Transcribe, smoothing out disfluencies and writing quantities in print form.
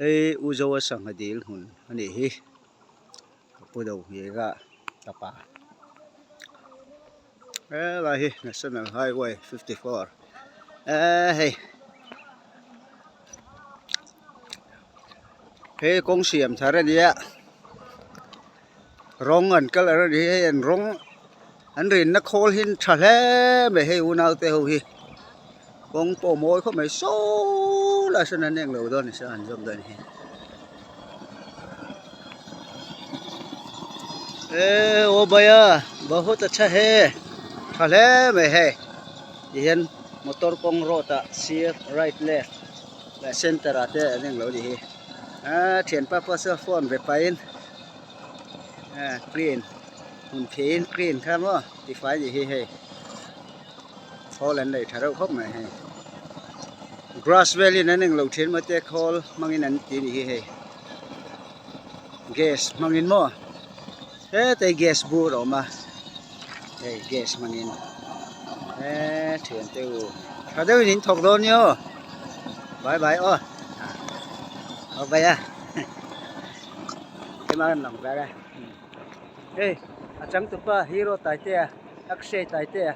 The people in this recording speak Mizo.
Hei U Zoa sangha dil hmun a nih hi ka pu do hmel a ka pa helai hi national highway 54 eee hei he kawng siam thar a nia rawng an colour a ni hi hei an rawng an rinna khawl hi tha hle mai hei unaute ho hi kawng pawh a mawi khawp mai saw lai sawn an englo dawn nise an zawm dawn hi e aw bhaiya bahut acha he tha hle mai hei tihian motor kawng road ah sir right left leh center ah te an englo ni hi a thianpa pawh saw phone ve pahin green hmun phiin green kha maw tifai ni hi hei khawl an nei tha reuh khawp mai hei grass velin an englo thin maw te khawl hmangin an ti ni hi hei gas hmangin maw hetlai gas bur a awm a hei gas hmangin eee thiante u tha deuhin in thawk dawn nia aw bye bye aw aw bye a. Hema an lang vel a hei a changtupa hero Taitea Akshay Taitea.